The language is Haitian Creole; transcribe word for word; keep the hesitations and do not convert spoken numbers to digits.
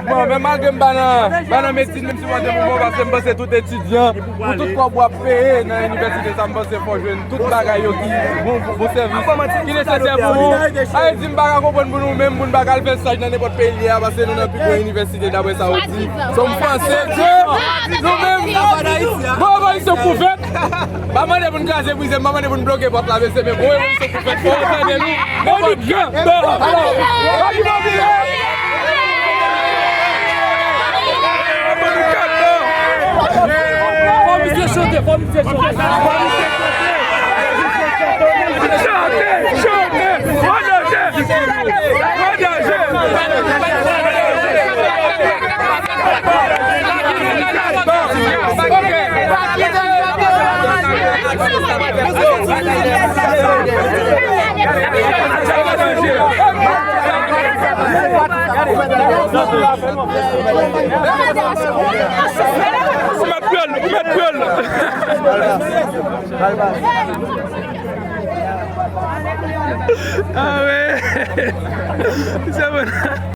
Bon, men malgre m pa nan, pa nan medsin, men m sipòte mouvman paske m panse tout etidyan, pou tout kòb w ap peye nan inivèsite sa, m panse fò w jwenn tout bagay yo ki bon, bon, bon sèvis, ki nesesè pou ou. Ayiti, m pa ka konprann pou nou menm, pou n pa ka al fè staj nan nenpòt peyi li ye a, paske nou nan pi gwo inivèsite, daprè sa yo di. So, m panse ke nou menm, bon, bon, se kouvèt. Pa mande pou n kraze brize, pa mande pou n bloke pòt la, mesye, men bon, revolisyon pou fèt, fò w tande nou. Nenpòt jan. Alò, pa ki pa vire. Fò misye chante, fò misye chante. Chante, chante, fò danje, fò danje. Ou mèt pye l, ou mèt pye l. Ah ouais. Se bon.